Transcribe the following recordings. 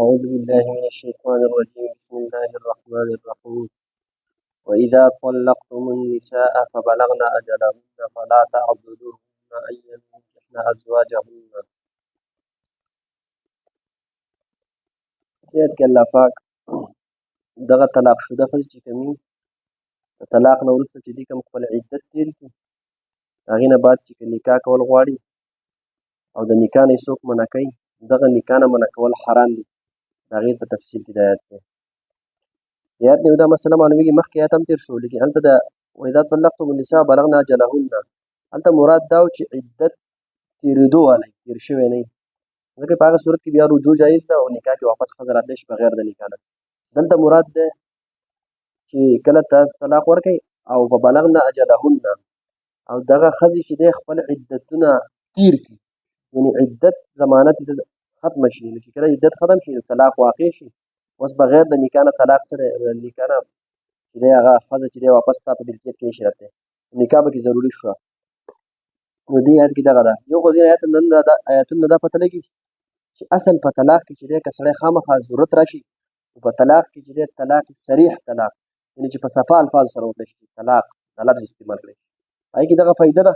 أعوذ بالله من الشيطان الرجيم. بسم الله الرحمن الرحيم. وإذا طلقتم النساء فبلغن أجلهن فلا تعضلوهن أن ينكحن أزواجهن. دې آیت کې الله پاک دغه طلاق شده ښځې چې کومي د طلاق نه وروسته چې دوی کوم خپل عدت تېر کړي، د هغې نه بعد چې که نکاح کول غواړي او د نکاح نه یې څوک منع کوي، دغه نکاح نه منع کول حرام دي. د هغې په تفصیل کې د آیت دی. د آیت نه یو دا مسله معلومیږي، مخکې آیت هم تېر شو، لیکن هلته د وإذا طلقتم النساء بلغن أجلهن، هلته مراد دا و چې عدت تېرېدو والی، تېر شوی نه وي، ځکه په هغه صورت کې بیا رجوع جایز ده او نکاح کې واپس ښځه راتلی شي بغیر د نکاح نه. دلته مراد ده چې کله تاسو طلاق ورکړئ او په بلغن اجلهن، او دغه ښځې چې دی خپل عدتونه تیر کړي، یعنی عدت ضمانت یې ختمه شي، نو چې کله عدت ختم شي نو طلاق واقع شي. اوس بغیر د نکاح نه طلاق سره نکاح نه چې دی هغه ښځه چې دی واپس ستا په ملکیت کې نشي راتلی، نکاح پکې ضروري شوه. نو دې آیت کې دغه ده. یو خو دې آیت نن دا آیتونه دا پته لګي چې اصل په طلاق کې چې دی که سړی خامخا ضرورت راشي، نو په طلاق کې چې دی طلاق صریح طلاق، یعنی چې په صفا الفاظ سره وکړی شي، طلاق دا لفظ استعمال کړي، هغې کې دغه فایده ده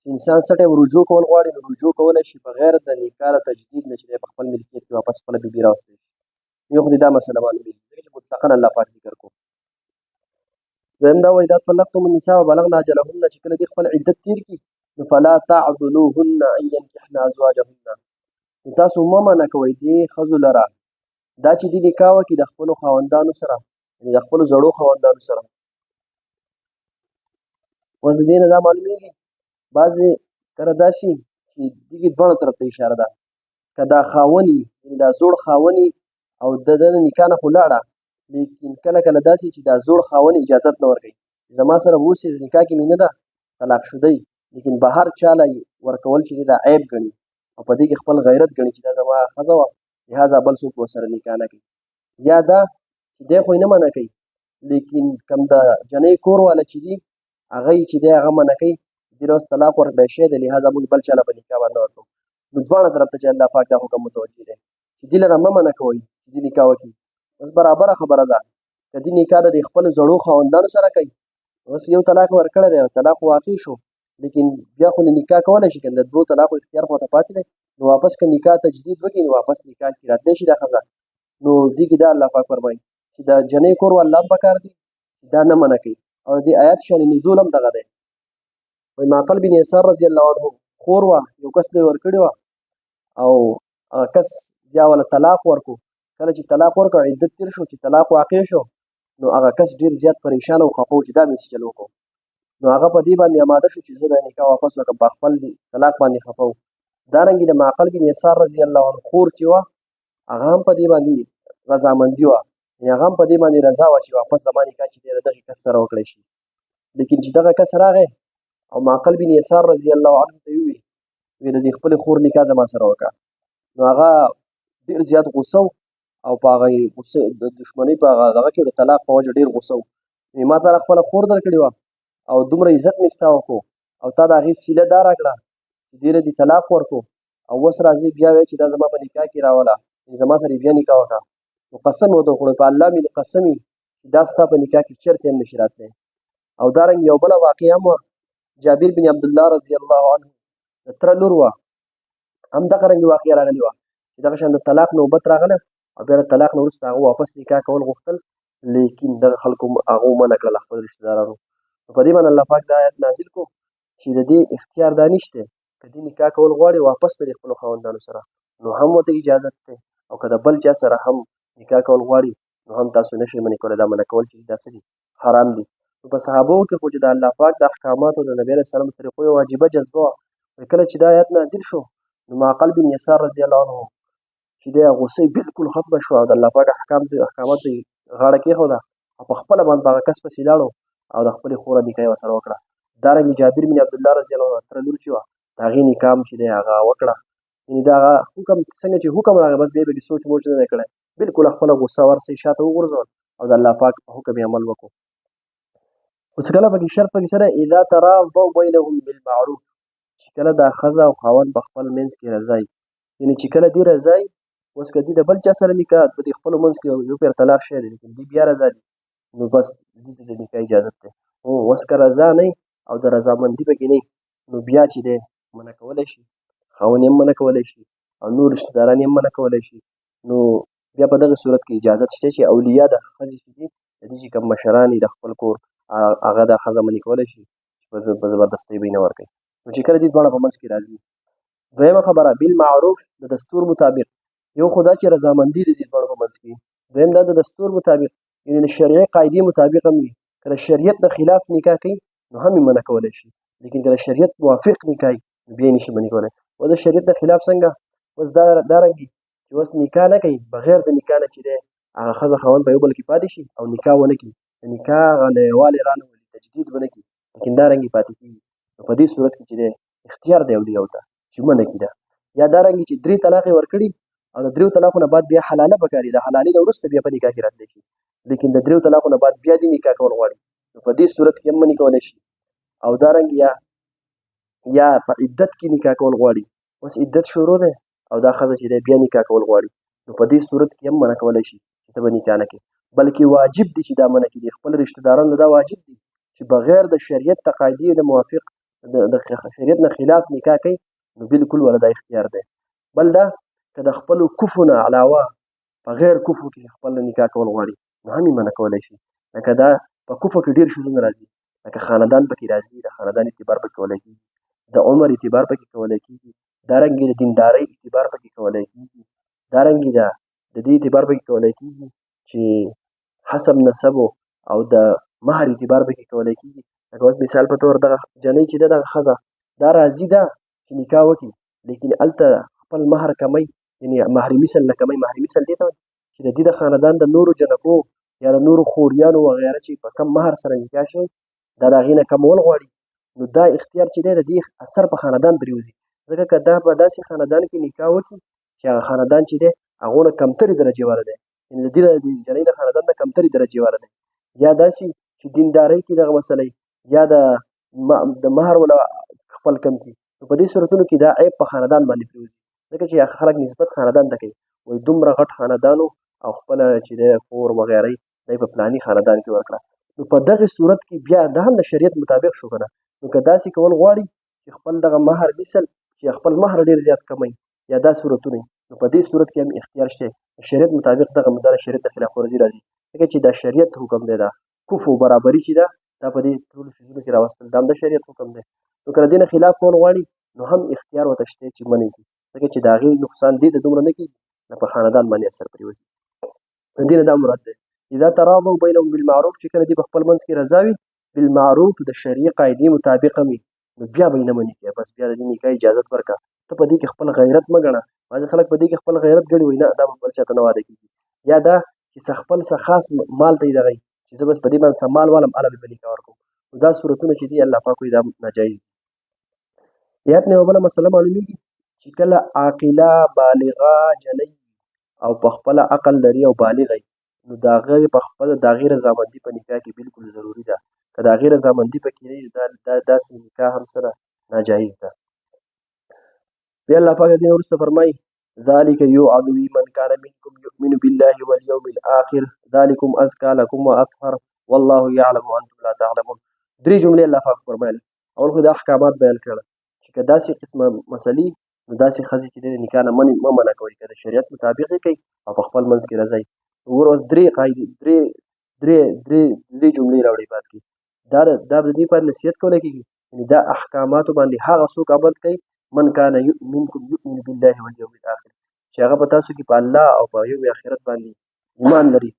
چې انسان څه ټایم رجوع کول غواړي نو رجوع کولی شي بغیر د نکاح له تجدید نه چې دی په خپل ملکیت کې واپس خپله بیبي راوستلی شي. یو خو دې دا مسله معلومېږي ځکه چې مطلقاً الله پاک ذکر کو. دویم دا وایي اذا طلقتم النساء وبلغن اجلهن، چې کله دې خپل عدت تېر کړي نو فلا تعضلوهن ان ينكحن ازواجهن، نو تاسو مه منع کوئ دې ښځو لره دا چې دې نکاح وکړي د خپلو خاوندانو سره، یعنې د خپلو زړو خاوندانو سره. اوس د دې نه دا معلومېږي بعضې کله دا شي چې دې دواړو طرف ته اشاره ده، که دا خاوني یعنې دا زوړ خاوني او د ده نکاح نه خو لاړه، لیکن کله کله داسې چې دا زوړ خاون اجازت نه ورکوي، زما سره اوسې نکاح کې مې نه ده طلاق شده یي، لیکن بهر چا له ورکول چې دا عیب ګڼي او په دې کې خپل غیرت ګڼي چې دا زما ښځه وه لهذا بل څوک ورسره نکاح نه کوي. یا دا چې دی خو یې نه منع کوي، لیکن کوم د جنۍ کور واله چې دي هغه یې چې دی هغه منع کوي، دې له اوس طلاق ورکړی شوی دی لهذا موږ بل چا له به نکاح باندې ورکوو. نو دواړه طرف ته چې الله پاک دا حکم متوجه دی چې دې لره مه منع کوئ چې دې نکاح وکړي. اوس برابره خبره ده که دې نکاح د دې خپلو زړو خاوندانو سره کوي، اوس یو طلاق ورکړی دی او طلاق واقع شو، لیکن بیا خو نکاح کولی شي که نه، د دوو طلاقو اختیار خو ورته پاتې دی، نو واپس که نکاح تجدید وکړي نو واپس نکاح کې راتلی شي دا ښځه. نو دې کې دا الله پاک فرمایي چې د جنۍ کور والا هم پکار دي دا نه منع کوي. او د دې آیات شان نزول هم دغه دی. وایي معقل بن یسار رضی الله عنه خور وه، یو کس له یې ورکړې وه او هغه کس بیا وله طلاق ورکړو. کله چې طلاق ورکړ عدت تېر شو، چې طلاق واقع شو نو هغه کس ډېر زیات پریشان او خفه و چې دا مې څه چل وکړو. نو هغه په دې باندې اماده شو چې زه دا نکاح واپس وکړم، په خپل طلاق باندې خفه و. دارنګې د معقل بن یسار رضی الله عنه خور چې وه هغه هم په دې باندې رضامندي وه، یعنې هغه هم په دې باندې رضا وه چې واپس زما نکاح چې دی د دغې کس سره وکړی شي. لیکن چې دغه کس راغی او معقل بن یسار رضی الله عنه ته یې وویل، ویل د دې خپلې خور نکاح زما سره وکړه. نو هغه ډېر زیات غوسه و او په هغه غوسه د دښمنۍ په هغه دغه کې د طلاق په وجه ډېر غوسه و. وایي ما تا خپله خور درکړې وه او دومره عزت مې ستا وکړو او تا د هغې سیله دا راکړه چې دې له دې طلاق ورکړو او اوس راځې بیا وایې چې دا زما په نکاح کې راوله، یعنې زما سره یې بیا نکاح وکړه. نو قسم یې ورته وخوړو، په الله مې قسم وي چې دا ستا په نکاح کې چېرته هم نشي راتلی. او دارنګ یو بله واقعه هم وه، جابر بن عبدالله رضی الله عنه د تره لور وه، هم دغه رنګ واقعه راغلې وه چې دغه شان د طلاق نوبت راغلی او بیا د طلاق نه وروسته هغه واپس نکاح کول غوښتل، لیکن دغه خلکو هغه منع کړل خپلو رشته دارانو. نو په دې باندې الله پاک دا آیت نازل کړو چې د دې اختیار دا نشته، که دې نکاح کول غواړي واپس د خپلو خاوندانو سره نو هم ورته اجازت دی، او که د بل چا سره هم نکاح کول غواړي نو هم تاسو نشئ منع کولی. دا منع کول چې دا څه دي حرام دي. نو په صحابو کې خو چې د الله پاک د احکاماتو د نبي علیه السلام طریقو یو عجیبه جذبه وه. کله چې دا آیت نازل شو نو معقل بن یسار رضی الله عنه چې دی غوسه یې بالکل ختمه شوه او د الله پاک احکامات یې غاړه کېښوده او په خپله باندې په هغه کس پسې لاړو او د خپلې خور نکاح یې ورسره وکړه. دارنګې جابر بن عبدالله رضی الله عنه تره لور چې وه د هغې نکاح هم چې دی هغه وکړه. یعنې دا هغه حکم څنګه چې حکم راغی بس بیا یې پکې سوچ موچ نه دی کړی، بالکل خپله غوسه ورسې شاته وغورځول او د الله پاک په حکم یې عمل وکړو. اوس کله پکې شرط پکې سره اذا تراضوا بینهم بالمعروف، چې کله دا ښځه او خاوند په خپل منځ کې رضا وي، یعنې چې کله دې رضا وي اوس که دي د بل چا سره نکاح په دې خپلو منځ کې یو پیر طلاق شوی دی، لیکن دی بیا رضا دي، نو بس دې ته د نکاح اجازت دی. هو اوس که رضا نه او د رضامندي پکې نه، نو بیا چې دی منع کولی شي، خاوند یې هم منع کولی شي او نور رشته داران یې هم منع کولی شي. نو بیا په دغه صورت کې اجازت شته چې اولیا د ښځې چې دي، د دې چې کوم مشران دي د خپل کور، هغه دا ښځه منع کولی شي چې په زبردستۍ به یې نه ورکوي. نو چې کله دې دواړه په منځ کې راځي. دویمه خبره بالمعروف، د دستور مطابق. یو خو دا چې رضامندي د دې دواړو په منځ کې، دویم دا د دستور مطابق، یعنې د شرعي قاعدې مطابق هم وي. که د شریعت نه خلاف نکاح کوي نو هم یې منع کولی شي، لیکن که د شریعت موافق نکاح وي نو بیا یې نشي منع کولی. اوس د شریعت نه خلاف څنګه؟ اوس دا رنګي چې اوس نکاح نه کوي، بغیر د نکاح نه چې دی هغه ښځه خاوند په یو بل کې پاتې شي او نکاح ونه کړي، د نکاح هغه نویوالی رانه ولي، تجدید ونه کړي، لیکن دا رنګي پاتې کېږي. نو په دې صورت کې چې دی اختیار دی اولیاو ته چې منع کړي دا. یا دا رنګي چې درې طلاق یې ورکړي او د دریو طلاقو نه بعد بیا حلاله پکاري، د حلالې نه وروسته بیا په نکاح کې راتلی شي، لیکن د دریو طلاقو نه بعد بیا دې نکاح کول غواړي، نو په دې صورت کې هم منع کولی شي. او دا رنګ یا په عدت کې نکاح کول غواړي، اوس عدت شروع دی او دا ښځه چې دی بیا نکاح کول غواړي، نو په دې صورت کې هم منع کولی شي چې ته به نکاح نه کوې، بلکې واجب دي چې دا منع کړي. خپل رشته دارانو دا واجب دي چې بغیر د شریعت د قاعدې د موافق د شریعت نه خلاف نکاح کوي، نو بالکل ولا دا اختیار دی. بل دا که د خپلو کفو نه علاوه په غیر کفو کې خپل نکاح کول غواړي، نو هم یې منع کولی شي. لکه دا په کفو کې ډېر شیزونه راځي، لکه خاندان پکې راځي، د خاندان اعتبار پکې کولی کېږي، د عمر اعتبار پکې کولی کېږي، دا رنګې د دیندارۍ اعتبار پکې کولی کېږي، دا رنګې د دې اعتبار پکې کولی کېږي چې حسب نسب او د مهر اعتبار پکې کولی کېږي. لکه اوس مثال په تور دغه جنۍ چې ده، دغه ښځه دا راضي ده چې نکاح وکړي، لیکن هلته خپل مهر کموي، یعنې مهر مثل نه کموي. مهر مثل دې ته وایي چې د دې د خاندان د نورو جنکو یا د نورو خوریانو وغیره چې په کم مهر سره نکاح شوی، دا د هغې نه کمول غواړي، نو دا اختیار چې دی د دې اثر په خاندان پرېوځي. ځکه که دا په داسې خاندان کې نکاح وکړي چې هغه خاندان چې دی هغو نه کمترې درجې والا دی، یعنې د دې د جنۍ د خاندان نه کمترې درجې والا دی، یا داسې چې دیندارۍ کې دغه مسله وي، یا د مهر ولا خپل کم کړي، نو په دې صورتونو کې دا عیب په خاندان باندې پرېوځي. ځکه چې هغه خلک نسبت خاندان ته کوي، وایي دومره غټ خاندانو او خپله چې دی خور وغیره یې دی په فلاني خاندان کې ورکړه. نو په دغه صورت کې بیا دا هم د شریعت مطابق شو که نه. نو که داسې کول غواړي چې خپل دغه مهر مثل چې خپل مهر ډېر زیات کموي یا دا صورتونه، نو په دې صورت کې هم اختیار شته، د شریعت مطابق دغه مدار شریعت د خلاف ورزي راځي. ځکه چې دا شریعت حکم دی، دا کفو برابري چې ده دا په دې ټولو شیزونو کې راوستل دا هم د شریعت حکم دی. نو که له دې نه خلاف کول غواړي نو هم اختیار ورته شته چې منع کړي، ځکه چې د هغې نقصان دې ته دومره نه کېږي، نه په خاندان باندې اثر پرېوځي. د دې نه دا مراد دی اذا تراضوا بینهم بالمعروف، چې کله دې په خپل منځ کې رضا وي بالمعروف د شرعي قاعدې مطابق هم وي، نو بیا به یې نه منع کړي، بس بیا د دې نکاح اجازت ورکړه. ته په دې کې خپل غیرت مه ګڼه. بعضې خلک په دې کې خپل غیرت ګڼي، وایي نه دا به بل چا ته نه واده کېږي، یا دا چې څه خپل څه خاص مال ته یې دغه وي چې زه بس په دې باندې څه مال والم هله به په نکاح ورکوم. نو دا صورتونه چې دي الله پاک وایي دا ناجایز دي. یاد نه یوه بله مسله معلومیږي چې کله عاقله بالغه جنۍ او په خپله عقل لري او بالغه وي، نو د هغې په خپله د هغې رضامندي په نکاح کې بالکل ضروري ده. که د هغې رضامندي پکې نه وي، دا داسې نکاح هم سره ناجایز ده. بیا الله پاک د دې نه وروسته فرمایي ذلك يوعظ به من كان منكم يؤمن بالله واليوم الآخر ذلكم أزكى لكم وأطهر والله يعلم وأنتم لا تعلمون. درې جملې الله پاک فرمایلې. اول خو دا احکامات بیان کړل چې که داسې قسمه مسلې نو داسې ښځې چې د نکاح نه مه منع کوئ، که د شریعت مطابق یې کوي او په خپل منځ کې راځئ. وګوره اوس درې قاعدې، درې درې درې درې جملې راوړې بعد کې. دا د دې په نصیحت کولی کېږي، یعنې دا احکاماتو باندې هغه څوک عمل کوي من کان منکم یؤمن بالله والیوم الاخر، چې هغه په تاسو کې په الله او په یوم آخرت باندې ایمان لري.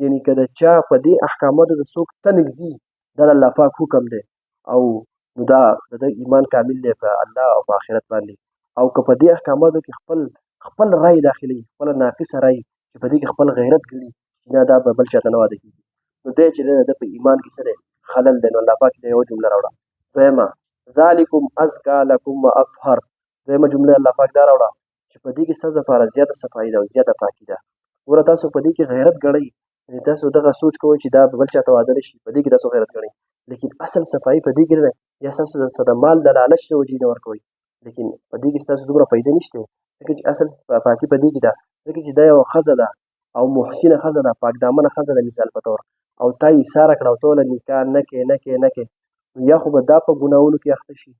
یعنې که د چا په دې احکاماتو د څوک تنګ دي، دا د الله پاک حکم دی او نو دا د ده ایمان کامل دی په الله او په آخرت باندې. او که په دې احکاماتو کې خپل رأی داخلوي، خپله ناقصه رأی چې په دې کې خپل غیرت ګڼي چې نه دا به بل چا ته نه واده کېږي، نو دی چې د په ایمان کې څه دی خلل دی. نو الله پاک دا یوه جمله راوړه. دویمه ذلکم ازکا لکم واطهر، دویمه جمله الله پاک دا راوړه چې په دې کې ستاسو لپاره زیاته صفایي ده او زیاته پاکي ده. ګوره تاسو په دې کې غیرت ګڼئ، یعنې تاسو دغه سوچ کوئ چې دا به بل چا ته واده نه شي، په دې کې تاسو غیرت ګڼئ، لیکن اصل صفایي په دې کې نه ده. یا تاسو د مال د لالچ د وجې نه ورکوئ، لیکن په دې کې ستاسو دومره فایده نشته. ځکه چې اصل پاکي په دې کې ده، ځکه چې دا یوه ښځه ده او محسنه ښځه ده، پاک دامنه ښځه ده مثال په تور، او تا یې ایساره کړه او ته ورله نکاح نه کې نه کې نه کې، نو یا خو به دا په ګناهونو کې اخته شي،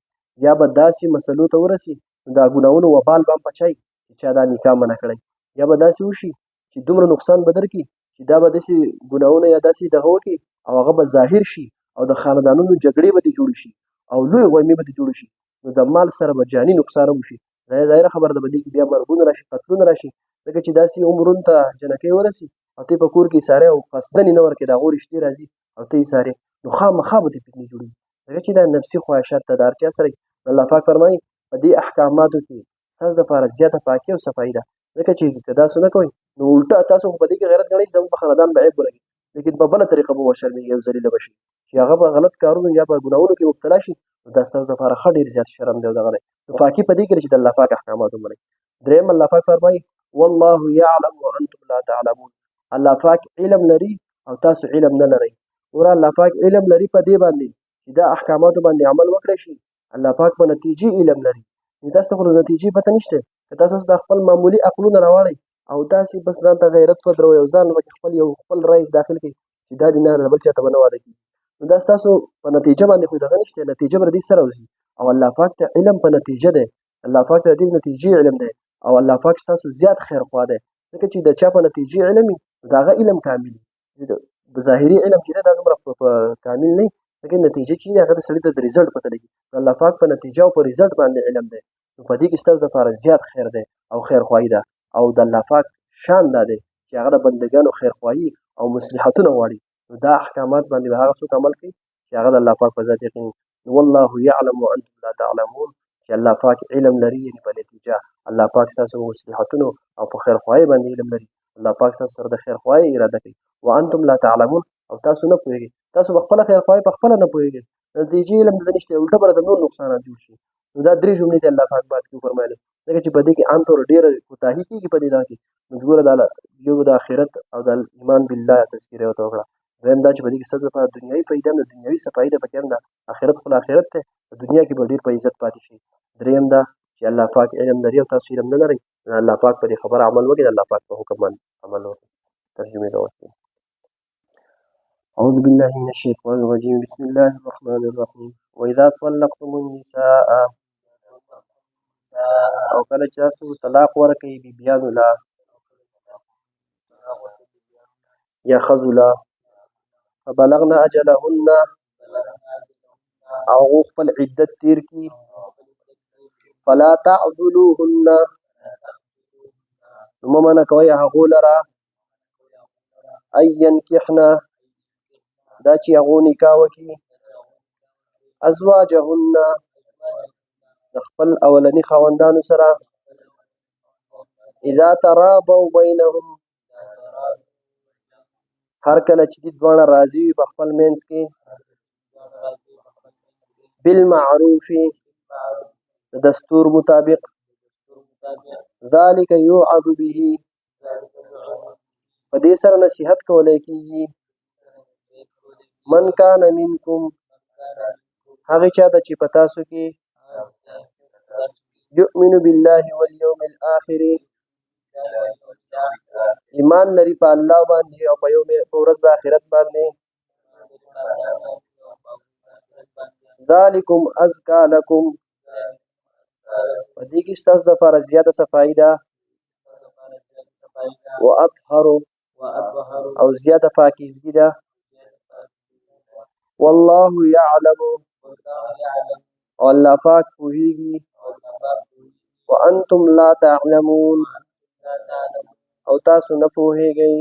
یا به داسې مسلو ته ورسي، نو دا ګناهونو وبال به هم په چا وي چې چا دا نکاح منع کړی، یا به داسې وشي چې دومره نقصان به درکړي چې دا به داسې ګناهونه یا داسې دغه وکړي او هغه به ظاهر شي او د خاندانونو جګړې به دې جوړې شي او لوی غویمې به دې جوړې شي، نو د مال سره به جاني نقصان هم وشي. ظاهره خبره ده په دې کې بیا مرګونه راشي، قتلونه راشي، ځکه چې داسې عمرونو ته جنکۍ ورسي او ته په کور کې ایسارې او قصداً یې نه ورکړې، د هغو رشتې راځي او ته ایسارې، نو خامخا به دې فتنې جوړېږي، ځکه چې دا نفسي خواهشات ته د هر چا سره وي. الله پاک فرمایي په دې احکاماتو کې ستاسو دپاره زیاته پاکي او صفایي ده، ځکه چې که تاسو نه کوئ نو الټه تاسو خو په دې کې غیرت ګڼئ چې زموږ په خاندان به عیب ولګي، لیکن په بله طریقه به وشرمېږي او ذلیله به شي چې هغه به غلط کارونو یا به ګناهونو کې مبتلا شي، نو دا ستاسو دپاره ښه ډېر زیات شرم دی او دغه دی. نو پاکي په دې کې ده چې د الله پاک احکامات ومنئ. درېیم الله پاک فرمایي والله یعلم وانتم لا تعلمون، الله پاک علم لري او تاسو علم نه لرئ. ګوره الله پاک علم لري په دې باندې چې دا احکاماتو باندې عمل وکړی شي، الله پاک په نتیجې علم لري، نو تاسو ته خو د نتیجې پته نشته. که تاسو اوس دا خپل معمولي عقلونه راواړئ او تاسې بس ځان ته غیرت ودروئ او ځان پکې خپل یو خپل رایس داخل کړئ چې دا دې نه بل چا ته به نه واده کېږي، نو دا ستاسو په نتیجه باندې خو دغه نشته، نتیجه به د دې سره وځي. او الله پاک ته علم په نتیجه دی، الله پاک ته د دې نتیجې علم دی، او الله پاک ستاسو زیات خیرخواه دی، ځکه چې د چا په نتیجې علم وي نو د هغه علم کامل وي. ظاهري علم چې دی دا دومره په کامل نه وي، لیکن نتیجه چې هغه د سړي ته د ریزلټ پته لګي. الله پاک په نتیجه او په ریزلټ باندې علم دی، نو په دې کې ستاسو دپاره زیات خیر دی او خیرخواهي ده. او د الله پاک شان دا دی چې هغه د بندګانو خیرخواهي او مصلحتونه غواړي، نو دا احکامات باندې به هغه څوک عمل کوي چې هغه د الله پاک په ذات یقین. والله یعلم وانتم لا تعلمون، چې الله پاک علم لري، یعنې په نتیجه الله پاک ستاسو په مصلحتونو او په خیرخواهي باندې علم لري، الله پاک ستاسو سره د خیرخواهي اراده کوي. وانتم لا تعلمون، او تاسو نه پوهېږئ، تاسو په خپله خیرخواهي په خپله نه پوهېږئ، نتیجې علم درته نشته، الټه به درته نور نقصانات جوړ شي. نو دا درې جملې ته الله پاک بعد کې وفرمایلې، ځکه چې په دې کې عام طور ډېره کوتاهي کېږي په دې دغه کې. نو ګوره دا یو د آخرت او د ایمان بالله تذکره ورته وکړه. دویم دا چې په دې کې ستاسو لپاره دنیوي فایده هم ده، دنیوي صفایي ده پکې هم ده، آخرت خو آخرت دی، په دنیا کې به ډېر په عزت پاتې شي. درېیم دا چې الله پاک علم لري او تاسو علم نه لرئ، نو الله پاک په دې خبره عمل وکړي، الله پاک په حکم باندې عمل وکړي. ترجمې ته ورکړي. أعوذ بالله من الشيطان الرجيم، بسم الله الرحمن الرحيم. وإذا طلقتم النساء، او کله چې تاسو طلاق ورکئ بیبیانو له یا ښځو له، فبلغن اجلهن، او هغو خپل عدت تېر کړي، فلا تعضلوهن، نو مه منع کوئ هغو لره، ان ینکحن، دا چې هغو نکاح وکړي، ازواجهن، د خپل اولني خاوندانو سره، اذا تراضوا بینهم، هر کله چې دوی دواړه راضي وي په خپل منځ کې، بالمعروف، د دستور مطابق، ذلک یوعظ به، په دې سره نصیحت کولی کېږي، من کان منکم، هغې چا ته چې په تاسو کې، یؤمن بالله والیوم الآخر، ایمان لري په الله باندې او په یوم په ورځ د آخرت باندې، ذالکم ازکا لکم، په دې کې ستاسو دپاره زیاته صفایي ده، واطهر، او زیاته پاکیزګي ده، والله یعلم، او الله پاک پوهیږي، وانتم لا تعلمون، او تاسو نه پوهیږئ.